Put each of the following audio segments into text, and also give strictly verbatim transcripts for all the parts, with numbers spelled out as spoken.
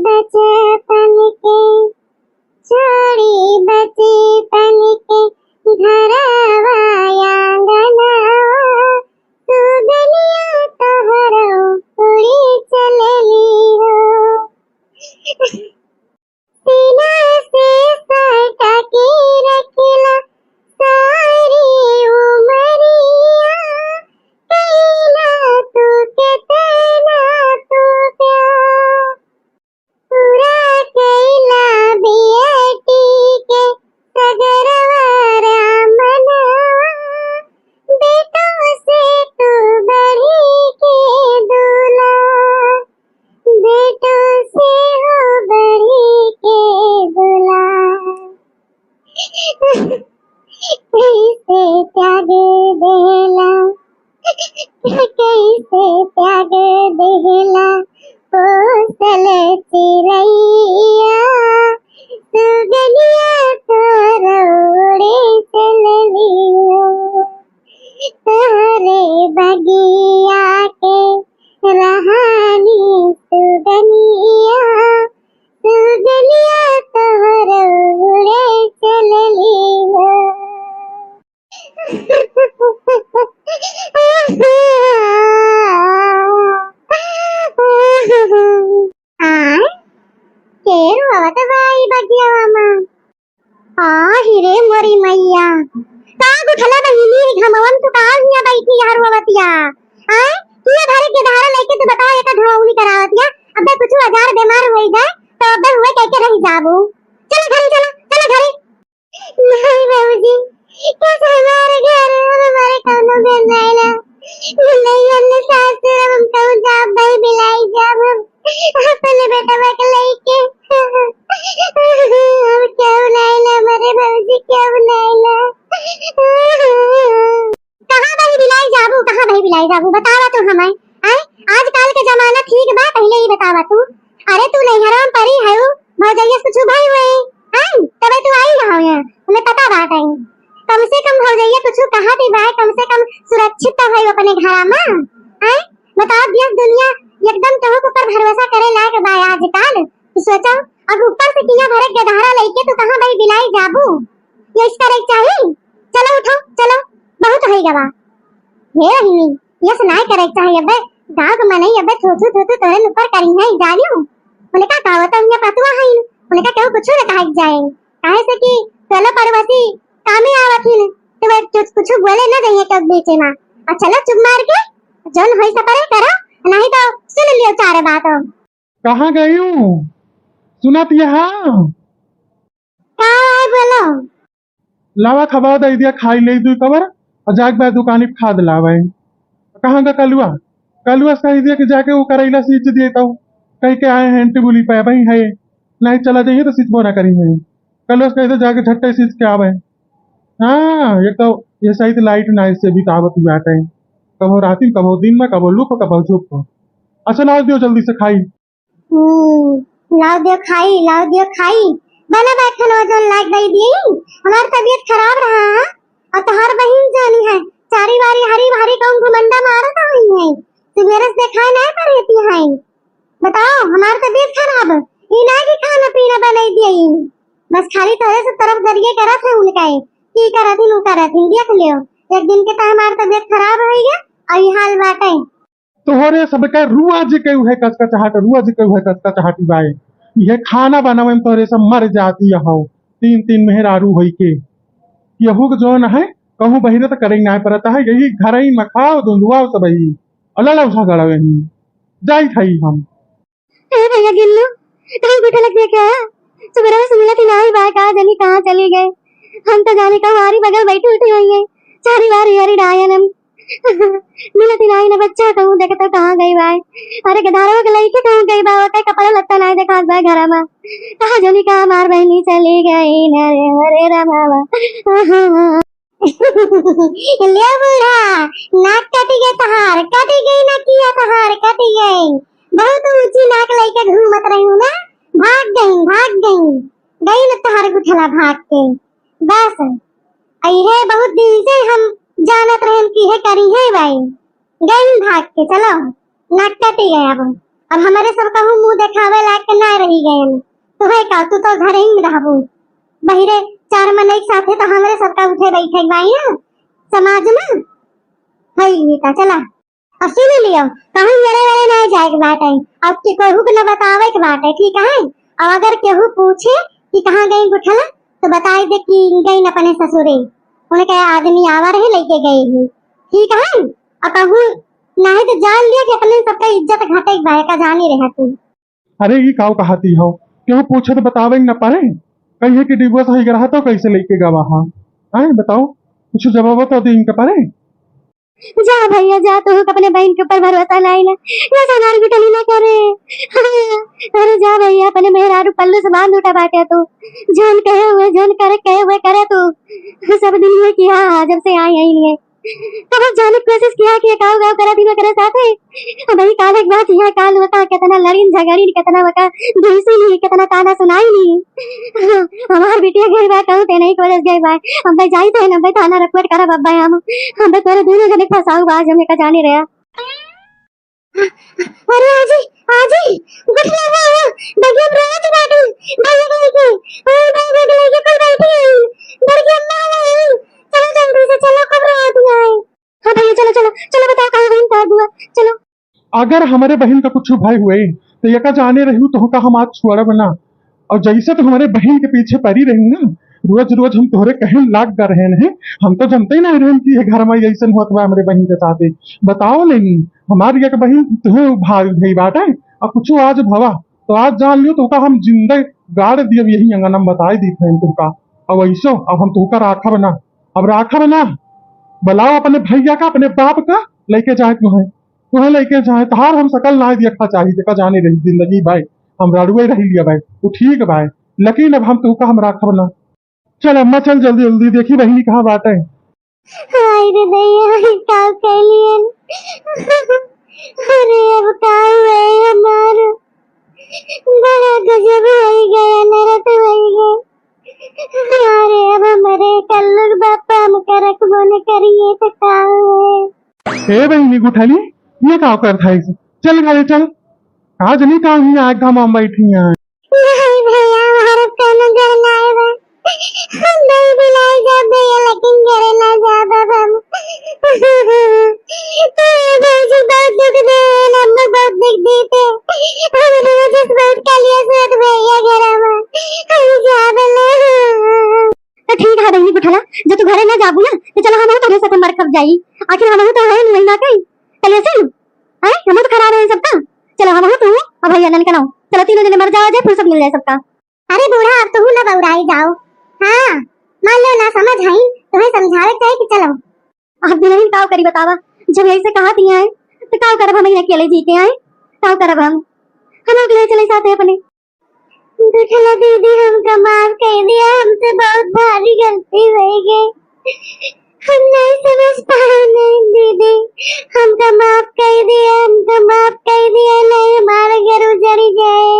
बचपन के, छोड़ी बचपन के घरवा आंगनवा, सुगनिया तोहरो उड़ी चलली हो। सीना से सटा के रखिला सारी उमरिया, कइला तू केतना तू प्यार। पूरा कइला बेटी के सगरवा रामनवा, बेटो से तू बढ़ी के दुलार, बेटो से हो बढ़ी के दुलार। कैसे त्याग देला, कैसे त्याग देला पोसल चिरैया, सुगनिया तोर उड़े चललियो। तोहरे बगिया के रहनी सुगनिया, सुगनिया तोहर उड़े चलली हो। आय, के रोवत बा ई बगियावा मा? आ, हिरे मोरी मैया, का गुठला बहिनी, घमवन तू का हिया बैठी है रोवतिया? आय, किया घरे के धारा लेके तू बताओ, एका ढोंगनी करावतिया, अबे कुछ हजार बीमार होई जाए, तो अबे हुए कह के रह जाबू। चला घरे, चला, चला घरे। नहीं बाबूजी, कैसे हमारे घर, हम हमारे कौनो घर नहीं ना। नहीं, हमने सास से हम कहूँ जाब, भाई बिलाई जाब, हम अपने बेटवा के लेके। हम क्यों नहीं ना, हमारे बाबूजी क्यों नहीं ना। कहाँ बही बिलाई जाबू, कहाँ बही बिलाई जाबू, बतावा तू हमें। आय, आजकल के जमाना ठीक बा, पहिले ही बतावा तू। अरे तू नैहरवा में परी है, भौजैया से कुछ भाई हुए, आय, तबे तू आई रहो यहाँ, उन्हें पता बात है। कम से कम भौजैया कुछ कहा थी भाई, कम से कम सुरक्षित तो है अपने घरा में, आय। बताओ, देश दुनिया एकदम तोह के ऊपर भरोसा करे लायक बा आजकल। तू सोचो, अब ऊपर से किया भरे गदहरा लेके तू कहाँ बही बिलाई जाबू? ये इस तरह चाहिए? चलो उठो, चलो, बहुत हो गवा। हे रहीमी, ये सुनाई करे चाहिए अबे, गाँव के मनई अबे थू थू थू थू तोरे ऊपर करी है, जानियो। उनका कहावत है, उनका पतुआ है, उनका केहू कुछ न कहा जाए, काहे से कि टोला पड़ोसी कामे आवत ही, तो वे कुछ, कुछ बोले न जाइए कब बीच में। और चलो चुप मार के, जौन होई सपरे करो, नहीं तो सुन लियो चार बात। कहाँ गयू? सुनत यहाँ? का है बोलो? लावा खबा दे दिया, खाई ले दुई कबर, और जाके बाद दुकानी पे खाद लावे। कहाँ का कलुआ? कलुआ से कह दिया कि जाके वो करैला सींच दिए तो, कह के आए हैं टिबुली पे, भाई है, नहीं चला जाइए तो सींचबो ना करी है। कलुआ से कह दिया जाके झट्टे सींच के आवे। हाँ, एक तो ये सही तो लाइट ना इससे बितावत ही बाटे, कबो राती, कबो दिन में, कबो लुक, कबो झुक। अच्छा, लाओ दियो जल्दी से खाई। हम्म, लाओ दियो खाई, लाओ दियो खाई। बना बैठन वजन लाग दई दी। हमार तबीयत खराब रहा है, और तोहार बहिन जानी है, चारी वारी हरी भारी कहूँ घुमंडा मारत हुई है। सुबेरे से देखाए नहीं पड़ रहती है। बताओ, हमार तबीयत खराब, ई ना कि खाना पीना बनाई दिए, बस खाली तोहरे से तरफ दरिए करत है उनका, की करत ही, नु करत ही, देख लियो। एक दिन के तो हमार तबीयत खराब होई गया, और ये हाल बाटे। तोहरे सबके रुआ जी के उहे कचकचाहट, रुआ जी के उहे कचकचाहट बाए। ये खाना बनावे में तोहरे सब मर जाती हो, तीन तीन मेहरारू होई के। यहू के जौन है, कहूँ बहिरे तो करे ना पड़ता है, यही घर ही में खाओ, धुंधुआओ सब ही, अलग झगड़ा वही। जाई खाई हम। ए भैया गिल्लू, कहीं गुठलक देखा? सुबह से मिलत ही नाही बा, का जानी कहाँ चली गए। हम तो जाने कहूँ हरी बगल बैठी उठी हुई है, चारी वारी हरी डायन हम। मिलत ही नाही ना बच्चा, कहूँ देखे तो कहाँ गई बा। अरे गधारवा के लइके कहूँ गई बा, ओकर कपड़ा लत्ता नाही देखात बा घरा में। कहाँ जानी कहाँ हमार बहिनी चली गई ना रे, अरे रामा। ले बूढ़ा, नाक कटी गई तहार, कटी गई नकिया तहार, कटी गई। बहुत ऊंची नाक लेके घूमत रही ना, भाग गई, भाग गई, गई न तहार गुठला भाग के। बस, इहे बहुत दिन से हम जानत रहन कि हे करी है भाई, गई भाग के। चलो, नाक कटी गया अब, अब हमारे सब कहूँ मुंह देखावे लायक गए ना। तो है का, तू तो घर ही में रहबू। बहिरे चार मनई के साथे तो हमरे सबका उठे बैठे के बाई ना समाज में। है ही का, चला। अब सुन लियो, कहूँ मेरे वेरे ना जाए के बाटे, अब के केहू के न बतावे के बाटे, ठीक है? और अगर केहू पूछे कि कहाँ गई गुठला, तो बताई दे कि गई अपने ससुरे, उनके आदमी आवा रहे, लेके गए ही, ठीक है? और कहूँ नहीं तो जान लिया कि अपने सबका इज्जत घटे के बाटे, का जानी रहा तू। अरे, ई काऊ कहती हो? केहू पूछे तो बतावे न परे? कहिए कि divorce होई रहा तो कैसे लेके गवा हा? हैं, बताओ, कुछ जवाब तो दे इनके परे? जा भैया जा, तू अपने बहिन के ऊपर भरोसा नहीं ना, ऐसा नार गुठली ना करे। अरे जा भैया, अपने मेहरारू पल्लू से बांध उठा बाटे तू, जौन कहे हुए, जौन करे कहे हुए करे तू। सब दिन हुए कि हाँ हाँ, जब से आई आई नहीं है। तो बस जाने की कोशिश किया कि ये काऊ काऊ करा थी ओकरे साथे। अब वही काल एक बात यहाँ काल वका कितना लड़ीन झगड़ीन, कितना वका घुसी नहीं, कितना ताना सुनाई नहीं। हमार बिटिया गई बा, कहूँ ते नहीं खोजस गई बा। हम भाई जाई थे ना भाई थाना रिपोर्ट करब अब भाई हम। हम भाई तोरे दोनों जने फंसाऊ बा, जो मैं का जाने रहा। अरे आजी, आजी, गुठला हुआ है, बगिया में रोवत बाटी, भैया के लेके, और भाई के लेके कुल बैठी हैं, बड़की अम्मा हुआ है, चलो जल्दी से चलो, खूब रोवत है। हाँ भैया, चलो, चलो, चलो, बताओ कहाँ गई तोहार बुआ, चलो। अगर हमरे बहिन का कुछ भय हुए, तो एका जाने रहू तोहका हम आज छोड़ब ना। और जैसे तू हमरे बहिन के पीछे पड़ी रही ना, रोज रोज हम तोहरे कहे लाग कर रहे हैं, हम तो जानते ही नहीं रहे कि ये घर में ऐसन होत बा हमरे बहिन के साथे। बताओ लेनी, हमारी एक बहिन तुहे भाग गई बाटे, और कुछ आज भवा, तो आज जान लियो तोहका हम जिंदे गाड़ दियब यही अंगना में, बताई दी थे तोहका। अब ऐसो, अब हम तोहका राखब ना, अब राखब ना। बुलाओ अपने भैया का, अपने बाप का, लेके जाए तुहे। तुहे लेके जाए, तहार हम सकल नाय देखा चाही, देखा जाने रही जिंदगी भाई, हम रड़ुए रही लिया भाई, तू ठीक भाई, लेकिन अब हम तोहका हम राखब ना। चल अम्मा, चल जल्दी जल्दी, देखी बहिनी कहाँ बाटे। हाय रे दैया, ई का कैलियन? अरे अब का हुए हमार? बड़ा गजब होई गए, नरक होई गए। अरे अब हमरे कल्लू के बापा हम करक बोने करिए तो का हुए? ए बहिनी गुठली, ये का करत है? चल घरे चल। आज नहीं काम ही आए, घाम में बैठी हैं। नहीं भैया, हमारे कोनो घर ना आए बा। हम नहीं बुलाए जाब भैया, लेकिन घरे ना जाब अब हम। ए भौजी बहुत दुख दे, हम लोग बहुत दुख देते। हम रोज इस बहुत कलिया से भैया घर में। हम जाब ले। तो ठीक है बहिनी गुठला, जब तू घरे ना जाबू ना, तो चलो हम तो घरे से मर खप जाई। आखिर हम तो है नहीं ना कहीं। चलिए सुन, हैं? हम तो खराब है सबका। चलो हम तो, अब भैया नन कनाओ। चलो तीनों जने मर जाओ जाए, फुर्सत मिल जाए सबका। अरे बूढ़ा, अब तू ना बौराई जाओ। हाँ, मान लो ना समझ आई, तुम्हें समझावे चाहे कि चलो। अब दुल्हन काव करी बतावा, जब ऐसे कहा दिया है, तो काव करब हम अकेले जी के आए, काव करब हम, हम लोग ले चले साथे अपने। गुठला दीदी, हमका माफ कर दिया, हमसे बहुत भारी गलती हो गई, हम नहीं समझ पाए नहीं दीदी, हमका माफ कर दिया, हमका माफ कर दिया, नहीं हमारा घर उजड़ जाए।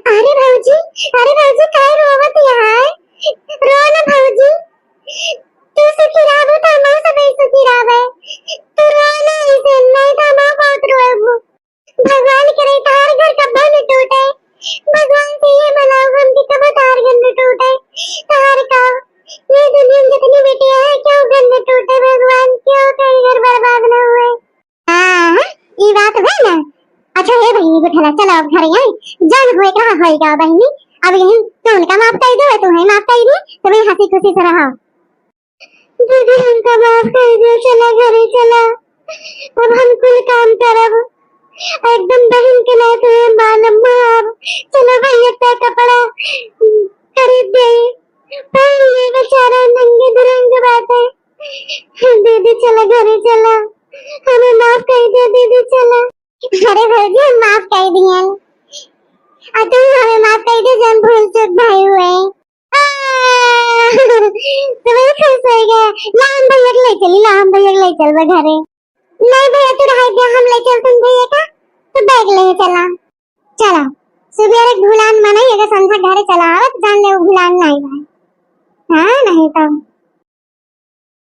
अरे भौजी, अरे भौजी, काहे रोवत है? रो ना भौजी, तू सुखी रहबू तो हम सब सुखी रहबे। तू रो ना, ऐसे नहीं तो हम बहुत रोएबू। भगवान करे तहार घर कब्बो न टूटे। भगवान से ये मनाओ हम कि कब्बो तहार घर न टूटे। तहार का ये दुनिया में जितनी बेटियां हैं, क्यों घर न टूटे भगवान, क्यों कहीं घर बर्बाद न हुए। हाँ, हाँ, ई बात है ना। अच्छा हे बहिनी गुठला, चलो अब घरे आई, जौन होए के रहा होई गवा बहिनी। अब यही तो उनका माफ कर दो, तुम्हें माफ कर दे, तुम्हें हंसी खुशी से रहो। दीदी हमका माफ कर दो, चला घरे चला, अब हम कुल काम करब, एकदम बहिन के नाते मानब अब। चलो भैया का कपड़ा खरीद दे, पहन ले बेचारा नंगे दुरंग बाटे। दीदी चला घरे चला, हमें माफ कर दे दीदी चला। अरे भौजी हम माफ कर दियन, और तुम हमें माफ कर दे जौन भूल चूक भाई हुए। आ, तुम्हें खुश हो गया। ला हम भैया के ले चली, ला हम भैया के ले चलबे घरे। नहीं भैया तू रह गया, हम ले चलते हैं भैया का, तो बैग ले चला। चला, सुबेरे भुलान मनाई, अगर संझा घरे चला आवत, जान ले वो भुलान नहीं भाई। हाँ, नहीं तो।